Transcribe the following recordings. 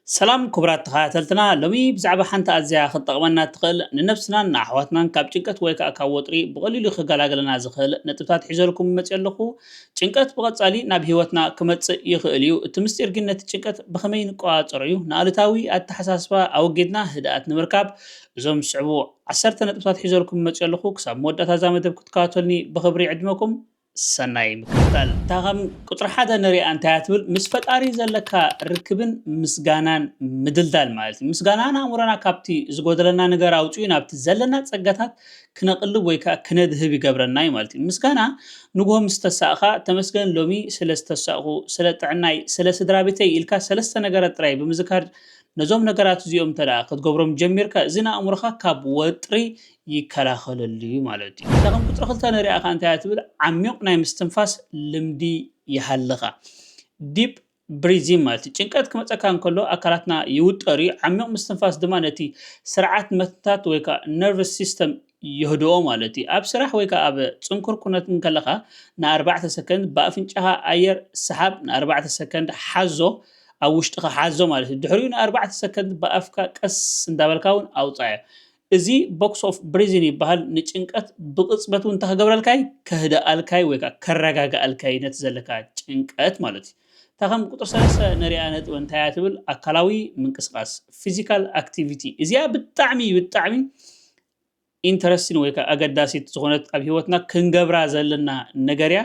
ሰላም ክቡራት ተኸታተልትና፣ ሎሚ ብዛዕባ ሓንቲ ኣዝያ ክትጠቕመና ትኽእል፣ ንነብስናን ንኣሕዋትናን ካብ ጭንቀት ወይ ከኣ ካብ ወጥሪ ብቐሊሉ ክገላግለና ዝኽእል ነጥብታት ሒዘልኩም መጽእ ኣለኹ። ጭንቀት ብቐጻሊ ናብ ህይወትና ክመጽእ ይኽእል እዩ። እቲ ምስጢር ግን ነቲ ጭንቀት ብኸመይ ንቆጻጸሮ እዩ። ንኣሉታዊ ኣተሓሳስባ ኣወጊድና ህድኣት ንምርካብ እዞም ዝስዕቡ ዓሰርተ ነጥብታት ሒዘልኩም መጽእ ኣለኹ። ክሳብ መወዳእታ እዛ መደብ ክትከታተሉኒ ብኽብሪ ይዕድመኩም። ሰናይ ምክትታል። እታ ከም ቁጽሪ ሓደ ንሪኣ እንታይ እያ ትብል፣ ምስ ፈጣሪ ዘለካ ርክብን ምስጋናን ምድልዳል ማለት እዩ። ምስጋና ንኣእምሮና ካብቲ ዝጎደለና ነገር ኣውጺኡ ናብቲ ዘለና ጸጋታት ክነቕልብ ወይ ከኣ ክነድህብ ይገብረና እዩ ማለት እዩ። ምስጋና ንግሆ ምስ ተሳእኻ፣ "ተመስገን ሎሚ ስለ ዝተሳእኹ፣ ስለ ጥዕናይ፣ ስለ ስድራ ቤተይ" ኢልካ ሰለስተ ነገራት ጥራይ ብምዝካር ነዞም ነገራት እዚኦም እንተ ደኣ ክትገብሮም ጀሚርካ፣ እዚ ንኣእምሮኻ ካብ ወጥሪ ይከላኸለሉ እዩ ማለት እዩ። እታ ከም ቁጽሪ ክልተ ንሪኣ ከኣ እንታይ እያ ትብል፣ ዓሚቕ ናይ ምስትንፋስ ልምዲ ይሃልኻ። ዲፕ ብሪዚን ማለት እዩ። ጭንቀት ክመጸካ እንከሎ ኣካላትና ይውጠር እዩ። ዓሚቕ ምስትንፋስ ድማ ነቲ ስርዓት መትንታት ወይ ከኣ ነርቨስ ሲስተም የህድኦ ማለት እዩ። ኣብ ስራሕ ወይ ከኣ ኣብ ጽንኩር ኩነት እንከለኻ ንኣርባዕተ ሰከንድ ብኣፍንጫኻ ኣየር ስሓብ፣ ንኣርባዕተ ሰከንድ ሓዞ፣ ኣብ ውሽጥኻ ሓዞ ማለት እዩ። ድሕሪኡ ንኣርባዕተ ሰከንድ ብኣፍካ ቀስ እንዳበልካ እውን ኣውጻዮ። እዚ ቦክስ ኦፍ ብሪዚን ይበሃል። ንጭንቀት ብቕጽበት እውን እንታይ ክገብረልካይ? ከህድኣልካይ ወይ ከኣ ከረጋግኣልካይ ነቲ ዘለካ ጭንቀት ማለት እዩ። እታ ከም ቁጽሪ ሰለስተ ንሪኣ ነጥቢ እንታይ እያ ትብል? ኣካላዊ ምንቅስቓስ፣ ፊዚካል ኣክቲቪቲ። እዚኣ ብጣዕሚ፣ ብጣዕሚ ኢንተረስቲን ወይ ከኣ ኣገዳሲት ዝኾነት ኣብ ህይወትና ክንገብራ ዘለና ነገር እያ።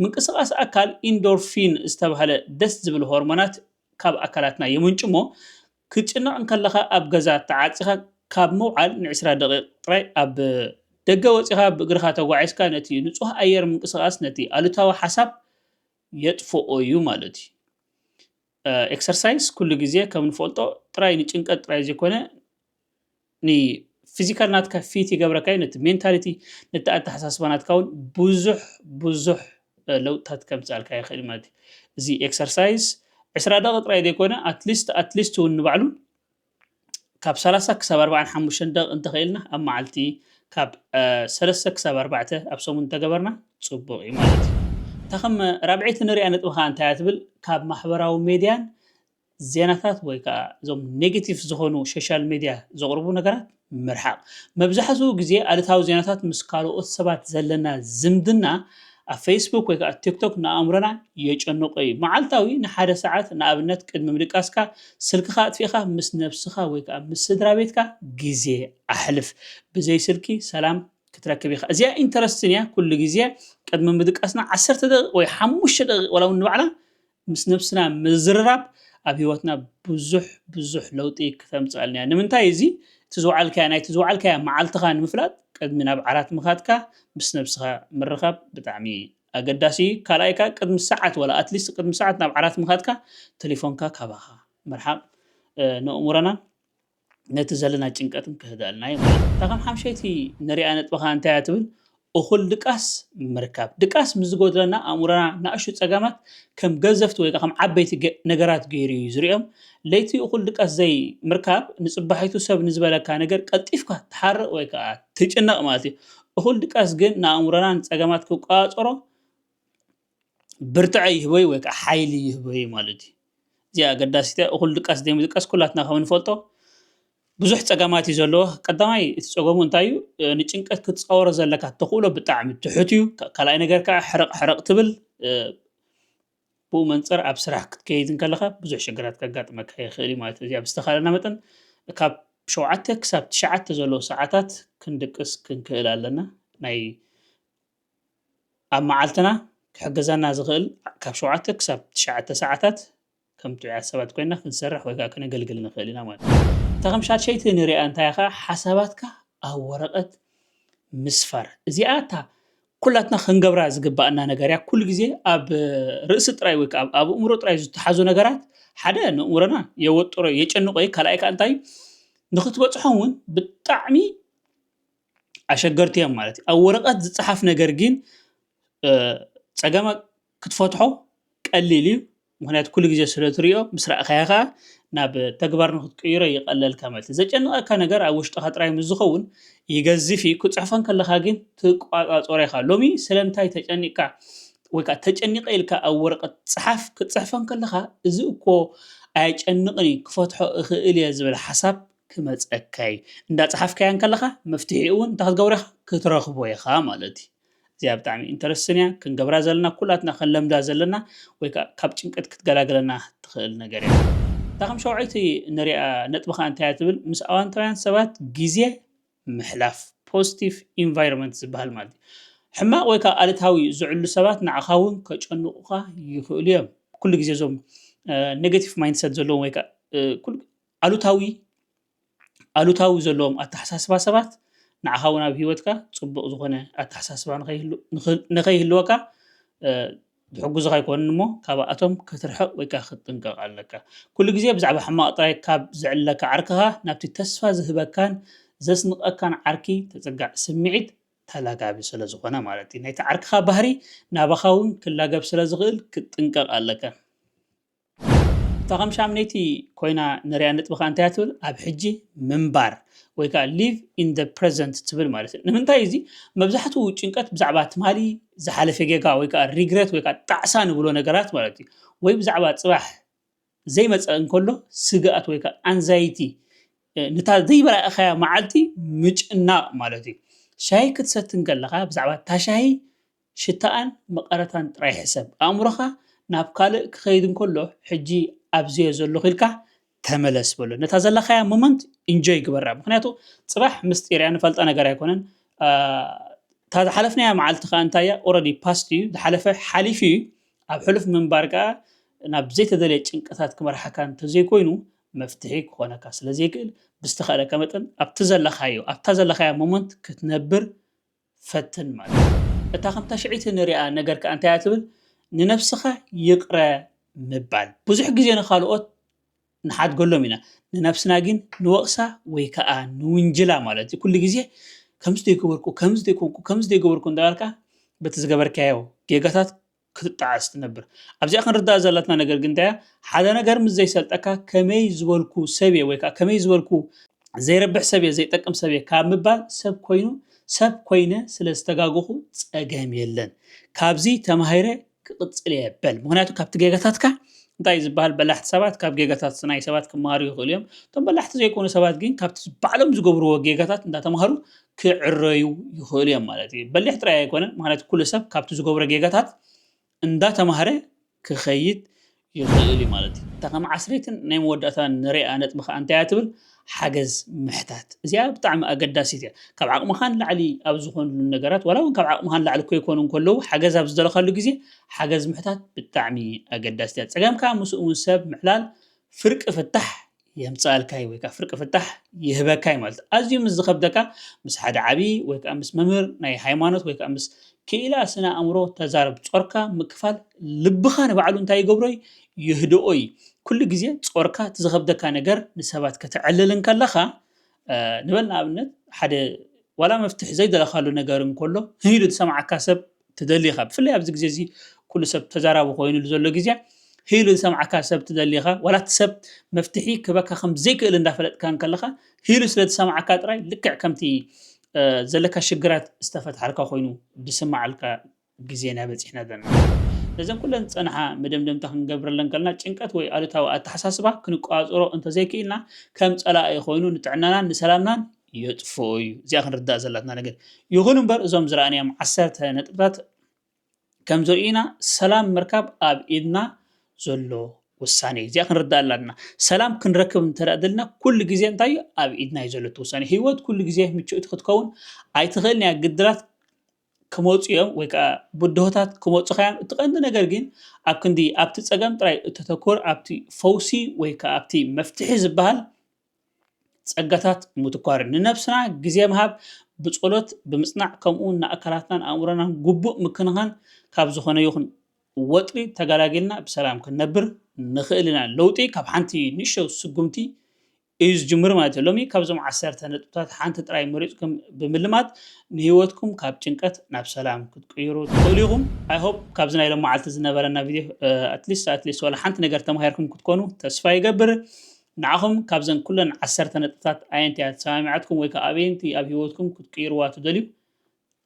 ምንቅስቓስ ኣካል ኢንዶርፊን ዝተባህለ ደስ ዝብል ሆርሞናት ካብ ኣካላትና የምንጩ እሞ፣ ክትጭነቕ እንከለኻ ኣብ ገዛ ተዓጺኻ ካብ ምውዓል ንዕስራ ደቂቕ ጥራይ ኣብ ደገ ወጺኻ ብእግርኻ ተጓዒዝካ ነቲ ንጹህ ኣየር ምንቅስቓስ ነቲ ኣሉታዊ ሓሳብ የጥፍኦ እዩ ማለት እዩ። እ፣ ኤክሰርሳይዝ ኩሉ ግዜ ከም ንፈልጦ ጥራይ ንጭንቀት ጥራይ ዘይኮነ ንፊዚካል ናትካ ፊት ይገብረካ እዩ፣ ነቲ ሜንታሊቲ፣ ነቲ ኣተሓሳስባ ናትካ እውን ብዙሕ፣ ብዙሕ፣ እ፣ ለውጥታት ከምጽኣልካ ይኽእል እዩ ማለት እዩ። እዚ ኤክሰርሳይዝ ዕስራ ደቂቕ ጥራይ ዘይኮነ፣ ኣትሊስት፣ ኣትሊስት እውን ንባዕሉ ካብ ሰላሳ ክሳብ ኣርባዓን ሓሙሽተን ደቂቕ እንተኽኢልና ኣብ መዓልቲ ካብ፣ እ፣ ሰለስተ ክሳብ ኣርባዕተ ኣብ ሰሙን እንተገበርና ጽቡቕ እዩ ማለት እዩ። እታ ከም ራብዐይቲ ንሪኣ ነጥቢ ከኣ እንታይ እያ ትብል? ካብ ማሕበራዊ ሜድያን ዜናታት ወይ ከኣ እዞም ኔጌቲቭ ዝኾኑ ሶሻል ሜድያ ዘቕርቡ ነገራት ምርሓቕ። መብዛሕትኡ ግዜ ኣሉታዊ ዜናታት ምስ ካልኦት ሰባት ዘለና ዝምድና ኣብ ፌስቡክ ወይ ከኣ ቲክቶክ ንኣእምሮና የጨንቖ እዩ። መዓልታዊ ንሓደ ሰዓት ንኣብነት ቅድሚ ምድቃስካ ስልክኻ ኣጥፊእኻ ምስ ነብስኻ ወይ ከኣ ምስ ስድራ ቤትካ ግዜ ኣሕልፍ። ብዘይ ስልኪ ሰላም ክትረክብ ኢኻ። እዚኣ ኢንተረስቲን እያ። ኩሉ ግዜ ቅድሚ ምድቃስና ዓሰርተ ደቂቕ ወይ ሓሙሽተ ደቂቕ ዋላ እውን ንባዕላ ምስ ነብስና ምዝርራብ ኣብ ህይወትና ብዙሕ፣ ብዙሕ ለውጢ ክተምጽኣልና እያ። ንምንታይ እዚ? እቲ ዝወዓልካያ፣ ናይቲ ዝወዓልካያ መዓልትኻ ንምፍላጥ ቅድሚ ናብ ዓራት ምኻድካ ምስ ነብስኻ ምርኻብ ብጣዕሚ ኣገዳሲ እዩ። ካልኣይ ከኣ ቅድሚ ሰዓት፣ ዋላ ኣትሊስት ቅድሚ ሰዓት ናብ ዓራት ምኻድካ ተሌፎንካ ካባኻ ምርሓቕ፣ እ፣ ነእምሮና ነቲ ዘለና ጭንቀትን ክህድኣልና እዩ ማለት እዩ። እታ ከም ሓምሸይቲ ንሪኣ ነጥቢ ከኣ እንታይ እያ ትብል? እኹል ድቃስ ምርካብ። ድቃስ ምስ ዝጎድለና ኣእምሮና ንኣሽቱ ጸገማት ከም ገዘፍቲ ወይ ከኣ ከም ዓበይቲ ገ-፣ ነገራት ገይሩ እዩ ዝርእዮም። ለይቲ እኹል ድቃስ ዘይምርካብ ንጽባሒቱ ሰብ ንዝበለካ ነገር ቀልጢፍካ ትሓርቕ ወይ ከኣ ትጭነቕ ማለት እዩ። እኹል ድቃስ ግን ንኣእምሮና ንጸገማት ክቆጻጸሮ ብርትዐ ይህቦ እዩ ወይ ከኣ ሓይሊ ይህቦ እዩ ማለት እዩ። እዚኣ ኣገዳሲት እያ። እኹል ድቃስ ዘይምድቃስ ኩላትና ከም እንፈልጦ ብዙሕ ጸገማት እዩ ዘለዎ። ቀዳማይ እቲ ጸገሙ እንታይ እዩ? እ፣ ንጭንቀት ክትጻወሮ ዘለካ ተኽእሎ ብጣዕሚ ትሑት እዩ። ካ-፣ ካልኣይ ነገር ከኣ ሕርቕ ሕርቕ ትብል፣ እ፣ ብኡ መንጽር ኣብ ስራሕ ክትከይድ እንከለኻ ብዙሕ ሽግራት ከጋጥመካ ይኽእል እዩ ማለት እዩ። እዚኣ ብዝተኻለና መጠን ካብ ሸውዓተ ክሳብ ትሽዓተ ዘለዉ ሰዓታት ክንድቅስ ክንክእል ኣለና። ናይ ኣብ መዓልትና ክሕግዘና ዝኽእል ካብ ሸውዓተ ክሳብ ትሽዓተ ሰዓታት ከም ጥዑያት ሰባት ኮይና ክንሰርሕ ወይ ከኣ ከነገልግል ንኽእል ኢና ማለት እዩ። እታ ከም ሻድሸይቲ ንሪኣ እንታይ ኢኻ? ሓሳባትካ ኣብ ወረቐት ምስፋር። እዚኣ እታ ኩላትና ክንገብራ ዝግባኣና ነገር እያ። ኩሉ ግዜ ኣብ ርእሲ ጥራይ ወይ ከኣ ኣብ ኣእምሮ ጥራይ ዝተሓዙ ነገራት ሓደ ንእምሮና የወጥሮ፣ የጨንቆ እዩ። ካልኣይ ከኣ እንታይ እዩ? ንኽትበጽሖም እውን ብጣዕሚ ኣሸገርቲ እዮም ማለት እዩ። ኣብ ወረቐት ዝጸሓፍ ነገር ግን፣ እ፣ ጸገማ ክትፈትሖ ቀሊል እዩ። ምኽንያቱ ኩሉ ግዜ ስለ ትሪኦ፣ ምስ ረኣኻዮ ከኣ ናብ ተግባር ንኽትቅይሮ ይቐለልካ ማለት እዩ። ዘጨንቐካ ነገር ኣብ ውሽጥኻ ጥራይ ምስ ዝኸውን ይገዝፍ እዩ። ክትጽሕፎ እንከለኻ ግን ትቋጻጸሮ ኢኻ። ሎሚ ስለምንታይ ተጨኒቕካ ወይ ከኣ ተጨኒቐ ኢልካ ኣብ ወረቐት ጽሓፍ ክትጽሕፎ እንከለኻ፣ እዚ እኮ ኣየጨንቕን እዩ፣ ክፈትሖ እኽእል እየ ዝብል ሓሳብ ክመፀካ እዩ። እንዳፀሓፍካያ እንከለኻ መፍትሒኡ እውን እንታይ ክትገብሮ ኢኻ? ክትረኽቦ ኢኻ ማለት እዩ። እዚኣ ብጣዕሚ ኢንተረስትን እያ፣ ክንገብራ ዘለና፣ ኩላትና ክንለምዳ ዘለና፣ ወይ ከዓ ካብ ጭንቀት ክትገላግለና ትኽእል ነገር እያ። እታ ከም ሸውዓይቲ ንሪኣ ነጥቢ ከዓ እንታይ እያ ትብል? ምስ ኣዋንታውያን ሰባት ግዜ ምሕላፍ፣ ፖዚቲቭ ኢንቫይሮንመንት ዝበሃል ማለት እዩ። ሕማቕ ወይ ከዓ ኣሉታዊ ዝዕሉ ሰባት ንዓኻ እውን ከጨንቑኻ ይኽእሉ እዮም። ኩሉ ግዜ እዞም ኔጌቲቭ ማይንድሰት ዘለዎም ወይ ከዓ ኣሉታዊ ኣሉታዊ ዘለዎም ኣተሓሳስባ ሰባት ንዓኻ እውን ኣብ ህይወትካ ፅቡቕ ዝኾነ ኣተሓሳስባ ንኸይህልወካ ዝሕግዙኻ ኣይኮኑን እሞ፣ ካብኣቶም ክትርሕቕ ወይ ከዓ ክትጥንቀቕ ኣለካ። ኩሉ ግዜ ብዛዕባ ሕማቕ ጥራይ ካብ ዝዕለካ ዓርክኻ፣ ናብቲ ተስፋ ዝህበካን ዘስንቐካን ዓርኪ ተፅጋዕ። ስምዒት ተላጋቢ ስለ ዝኾነ ማለት እዩ። ናይቲ ዓርክኻ ባህሪ ናባኻ እውን ክላገብ ስለ ዝኽእል ክትጥንቀቕ ኣለካ። እታ ከም ሻምነይቲ ኮይና ንሪኣ ነጥቢ ከዓ እንታይ እያ ትብል? ኣብ ሕጂ ምንባር ወይ ከዓ live in the present ትብል ማለት እዩ። ንምንታይ እዚ? መብዛሕትኡ ጭንቀት ብዛዕባ ትማሊ ዝሓለፈ ጌጋ ወይ ከዓ ሪግረት ወይ ከዓ ጣዕሳ ንብሎ ነገራት ማለት እዩ። ወይ ብዛዕባ ፅባሕ ዘይመፀ እንከሎ ስግኣት ወይ ከዓ ኣንዛይቲ፣ ነታ ዘይበላእኻያ መዓልቲ ምጭናቕ ማለት እዩ። ሻሂ ክትሰቲ እንከለኻ ብዛዕባ እታ ሻሂ ሽታኣን መቐረታን ጥራይ ሕሰብ። ኣእምሮኻ ናብ ካልእ ክኸይድ እንከሎ፣ ሕጂ ኣብዚዮ ዘለኹ ኢልካ ተመለስ በሎ። ነታ ዘለኻያ ሞመንት ኢንጆይ ግበራ። ምኽንያቱ ጽባሕ ምስጢር እያ፣ ንፈልጣ ነገር ኣይኮነን። እታ ዝሓለፍናያ መዓልቲ ከኣ እንታይ እያ? ኦረዲ ፓስት እዩ፣ ዝሓለፈ ሓሊፉ እዩ። ኣብ ሕሉፍ ምንባር ከኣ ናብ ዘይተደልየ ጭንቀታት ክመርሓካ እንተዘይኮይኑ፣ መፍትሒ ክኾነካ ስለ ዘይክእል፣ ብዝተኻእለካ መጠን ኣብቲ ዘለኻዮ፣ ኣብታ ዘለኻያ ሞመንት ክትነብር ፈትን ማለት እዩ። እታ ከምታ ሽዒቲ ንሪኣ ነገር ከኣ እንታይ እያ ትብል? ንነብስኻ ይቕረ ምባል። ብዙሕ ግዜ ንኻልኦት ንሓድገሎም ኢና፣ ንነብስና ግን ንወቕሳ ወይ ከኣ ንውንጅላ ማለት እዩ። ኩሉ ግዜ ከምዚ ዘይገበርኩ፣ ከምዚ ዘይኮንኩ፣ ከምዚ ዘይገበርኩ እንዳበልካ በቲ ዝገበርካዮ ጌጋታት ክትጠዓስ ትነብር። ኣብዚኣ ክንርዳእ ዘለትና ነገር ግን እንታይ እያ? ሓደ ነገር ምስ ዘይሰልጠካ ከመይ ዝበልኩ ሰብ እየ ወይ ከኣ ከመይ ዝበልኩ ዘይረብሕ ሰብ እየ፣ ዘይጠቅም ሰብ እየ ካብ ምባል ሰብ ኮይኑ ሰብ ኮይነ ስለ ዝተጋገኹ ጸገም የለን። ካብዚ ተማሂረ ክቕጽል እየ በል። ምኽንያቱ ካብቲ ጌጋታትካ እንታይ እዩ ዝበሃል? በላሕቲ ሰባት ካብ ጌጋታት ናይ ሰባት ክመሃሩ ይኽእሉ እዮም። እቶም በላሕቲ ዘይኮኑ ሰባት ግን ካብቲ ባዕሎም ዝገብርዎ ጌጋታት እንዳተማሃሩ ክዕረዩ ይኽእሉ እዮም ማለት እዩ። በሊሕ ጥራይ ኣይኮነን፣ ምኽንያቱ ኩሉ ሰብ ካብቲ ዝገብሮ ጌጋታት እንዳተማሃረ ክኸይድ ይኽእል እዩ ማለት እዩ። እታ ከም ዓስረይትን ናይ መወዳእታ ንሪኣ ነጥቢ ከኣ እንታይ እያ ትብል? ሓገዝ ምሕታት። እዚኣ ብጣዕሚ ኣገዳሲት እያ። ካብ ዓቕምኻ ንላዕሊ ኣብ ዝኾንሉ ነገራት፣ ዋላ እውን ካብ ዓቕምኻ ንላዕሊ እኮ ይኮኑ እንከለዉ፣ ሓገዝ ኣብ ዝደለኻሉ ግዜ ሓገዝ ምሕታት ብጣዕሚ ኣገዳሲት እያ። ጸገምካ ምስኡ እውን ሰብ ምዕላል ፍርቂ ፍታሕ የምጽኣልካ እዩ ወይ ከኣ ፍርቂ ፍታሕ ይህበካ እዩ ማለት እዩ። ኣዝዩ ምስ ዝኸብደካ ምስ ሓደ ዓቢ ወይ ከኣ ምስ መምህር ናይ ሃይማኖት ወይ ከኣ ምስ ክኢላ ስነ ኣእምሮ ተዛረብ። ጾርካ ምክፋል ልብኻ ንባዕሉ እንታይ ይገብሮ እዩ? ይህድኦ እዩ። ኩሉ ግዜ ጾርካ እቲ ዝኸብደካ ነገር ንሰባት ከተዕልል እንከለኻ፣ እ፣ ንበል ንኣብነት ሓደ ዋላ መፍትሒ ዘይደለኻሉ ነገር እንከሎ ህይሉ ዝሰምዓካ ሰብ ትደሊ ኢኻ። ብፍላይ ኣብዚ ግዜ እዚ ኩሉ ሰብ ተዛራቢ ኮይኑሉ ዘሎ ግዜ፣ ህይሉ ዝሰምዓካ ሰብ ትደሊ ኢኻ። ዋላ እቲ ሰብ መፍትሒ ክህበካ ከም ዘይክእል እንዳፈለጥካ እንከለኻ፣ ህይሉ ስለ ዝሰምዓካ ጥራይ ልክዕ ከምቲ፣ እ፣ ዘለካ ሽግራት ዝተፈትሓልካ ኮይኑ ዝስምዓልካ ግዜና በጺሕና ዘለና። ነዘን ኩለን ዝጸንሓ መደምደምታ ክንገብረለን ከለና፣ ጭንቀት ወይ ኣሉታዊ ኣተሓሳስባ ክንቆጻጸሮ እንተዘይክኢልና፣ ከም ጸላኢ ኮይኑ ንጥዕናናን ንሰላምናን የጥፍኦ እዩ። እዚኣ ክንርዳእ ዘላትና ነገር። ይኹን እምበር፣ እዞም ዝረኣናዮም ዓሰርተ ነጥብታት ከም ዘርእዩና፣ ሰላም ምርካብ ኣብ ኢድና ዘሎ ውሳኔ እዩ። እዚኣ ክንርዳእ ኣላትና። ሰላም ክንረክብ እንተ ደኣ ደሊና፣ ኩሉ ግዜ እንታይ እዩ? ኣብ ኢድና እዩ ዘሎ እቲ ውሳኔ። ህይወት ኩሉ ግዜ ምችእቲ ክትከውን ኣይትኽእልን እያ። ግድላት ክመጹ እዮም ወይ ከኣ ብድሆታት ክመጹኻ እዮም። እቲ ቀንዲ ነገር ግን ኣብ ክንዲ ኣብቲ ጸገም ጥራይ እተተኩር፣ ኣብቲ ፈውሲ ወይ ከኣ ኣብቲ መፍትሒ ዝበሃል ጸጋታት ምትኳር። ንነብስና ግዜ ምሃብ፣ ብጸሎት፣ ብምጽናዕ፣ ከምኡ እውን ንኣካላትናን ኣእምሮናን ግቡእ ምክንኻን ካብ ዝኾነ ይኹን ወጥሪ ተገላጊልና ብሰላም ክንነብር ንኽእል ኢና። ለውጢ ካብ ሓንቲ ንእሽቶ ስጉምቲ እዩ ዝጅምር ማለት እዩ። ሎሚ ካብዞም ዓሰርተ ነጥብታት ሓንቲ ጥራይ መሪጽኩም ብምልማድ ንህይወትኩም ካብ ጭንቀት ናብ ሰላም ክትቅይሩ ትኽእሉ ኢኹም። I hope ካብዚ ናይ ሎማዓልቲ ዝነበረና ቪድዮ፣ እ፣ ኣትሊስት፣ ኣትሊስት ዋላ ሓንቲ ነገር ተማሂርኩም ክትኮኑ ተስፋ ይገብር። ንዓኹም ካብዘን ኩለን ዓሰርተ ነጥብታት ኣየንቲ እያ ተሰማሚዓትኩም ወይ ከኣ ኣበየንቲ ኣብ ህይወትኩም ክትቅይርዋ ትደልዩ?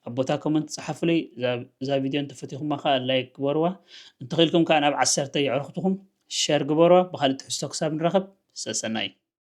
ኣብ ቦታ ኮመንት ጸሓፉለይ። እዛ፣ እዛ ቪድዮ እንተፈቲኹማ ከኣ ላይክ ግበርዋ። እንተኽኢልኩም ከኣ ናብ ዓሰርተ የዕርኽትኹም። ሸር ግበርዋ። ብኻልእ ትሕዝቶ ክሳብ ንራኸብ ሰሰናይ።